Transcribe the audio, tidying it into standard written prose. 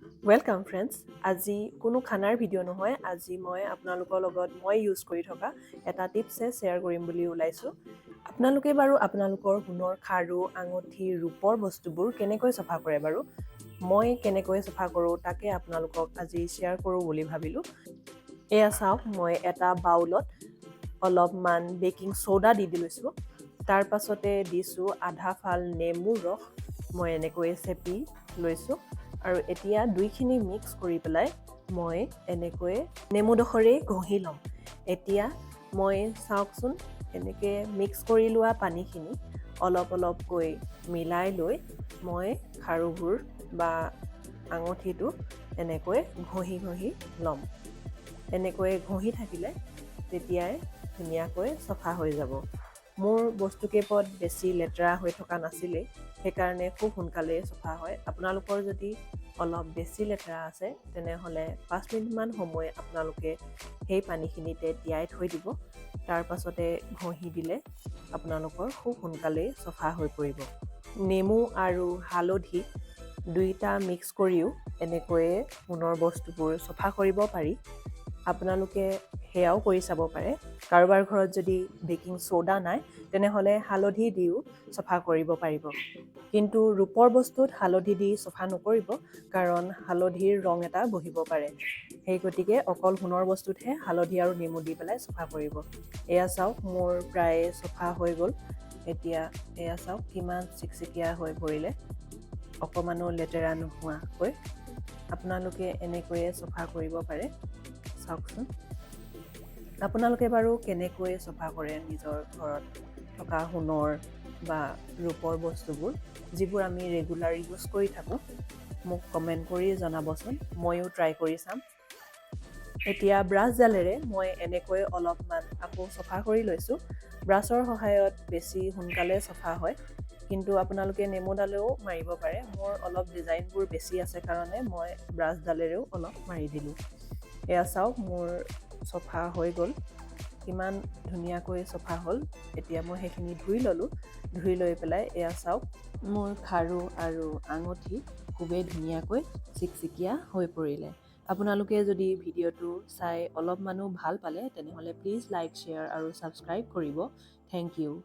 Welcome friends, আজি কোনো খানাৰ ভিডিঅ' নহয়। আজি মই আপোনালোকৰ লগত মই ইউজ কৰি থকা এটা টিপছে শ্বেয়াৰ কৰিম বুলি ওলাইছোঁ। আপোনালোকে বাৰু আপোনালোকৰ সোণৰ খাৰু, আঙুঠি, ৰূপৰ বস্তুবোৰ কেনেকৈ চফা কৰে বাৰু? মই কেনেকৈ চফা কৰোঁ, তাকে আপোনালোকক আজি শ্বেয়াৰ কৰোঁ বুলি ভাবিলোঁ। এয়া চাওক, মই এটা বাউলত অলপমান বেকিং চ'ডা দি লৈছোঁ। তাৰ পাছতে দিছোঁ আধা ফাল নেমুৰ ৰস। মই এনেকৈ চেপি লৈছোঁ আৰু এতিয়া দুইখিনি মিক্স কৰি পেলাই মই এনেকৈ নেমুডোখৰেই ঘঁহি ল'ম। এতিয়া মই চাওকচোন, এনেকৈ মিক্স কৰি লোৱা পানীখিনি অলপ অলপকৈ মিলাই লৈ মই খাৰুবোৰ বা আঙুঠিটো এনেকৈ ঘঁহি ঘঁহি ল'ম। এনেকৈ ঘঁহি থাকিলে তেতিয়াই ধুনীয়াকৈ চফা হৈ যাব। মোৰ বস্তুকেইপদ বেছি লেতেৰা হৈ থকা নাছিলেই, সেইকাৰণে খুব সোনকালেই চফা হয়। আপোনালোকৰ যদি অলপ বেছি লেতেৰা আছে, তেনেহ'লে 5 মিনিটমান সময় আপোনালোকে সেই পানীখিনিতে তিয়াই থৈ দিব। তাৰ পাছতে ঘঁহি দিলে আপোনালোকৰ খুব সোনকালেই চফা হৈ পৰিব। নেমু আৰু হালধি দুইটা মিক্স কৰিও এনেকৈয়ে সোণৰ বস্তুবোৰ চফা কৰিব পাৰি। আপোনালোকে সেয়াও কৰি চাব পাৰে। কাৰোবাৰ ঘৰত যদি বেকিং চ'ডা নাই, তেনেহ'লে হালধি দিও চফা কৰিব পাৰিব। কিন্তু ৰূপৰ বস্তুত হালধি দি চফা নকৰিব, কাৰণ হালধিৰ ৰং এটা বহিব পাৰে। সেই গতিকে অকল সোণৰ বস্তুতহে হালধি আৰু নেমু দি পেলাই চফা কৰিব। এয়া চাওক, মোৰ প্ৰায় চফা হৈ গ'ল। এতিয়া এয়া চাওক, কিমান চিকচিকীয়া হৈ পৰিলে, অকণমানো লেতেৰা নোহোৱাকৈ। আপোনালোকে এনেকৈয়ে চফা কৰিব পাৰে। চাওকচোন, আপোনালোকে বাৰু কেনেকৈ চফা কৰে নিজৰ ঘৰত থকা সোণৰ বা ৰূপৰ বস্তুবোৰ, যিবোৰ আমি ৰেগুলাৰ ইউজ কৰি থাকোঁ? মোক কমেণ্ট কৰি জনাবচোন, ময়ো ট্ৰাই কৰি চাম। এতিয়া ব্ৰাছডালেৰে মই এনেকৈ অলপমান আকৌ চফা কৰি লৈছোঁ। ব্ৰাছৰ সহায়ত বেছি সোনকালে চফা হয়, কিন্তু আপোনালোকে নেমুডালেও মাৰিব পাৰে। মোৰ অলপ ডিজাইনবোৰ বেছি আছে কাৰণে মই ব্ৰাছডালেৰেও অলপ মাৰি দিলোঁ। এয়া চাওক, মোৰ চফা হৈ গ'ল। কিমান ধুনীয়াকৈ চফা হ'ল! এতিয়া মই সেইখিনি ধুই ল'লোঁ। ধুই লৈ পেলাই এয়া চাওক, মোৰ খাৰু আৰু আঙুঠি খুবেই ধুনীয়াকৈ চিকচিকীয়া হৈ পৰিলে। আপোনালোকে যদি ভিডিঅ'টো চাই অলপমানো ভাল পালে, তেনেহ'লে প্লিজ লাইক, শ্বেয়াৰ আৰু ছাবস্ক্ৰাইব কৰিব। Thank you.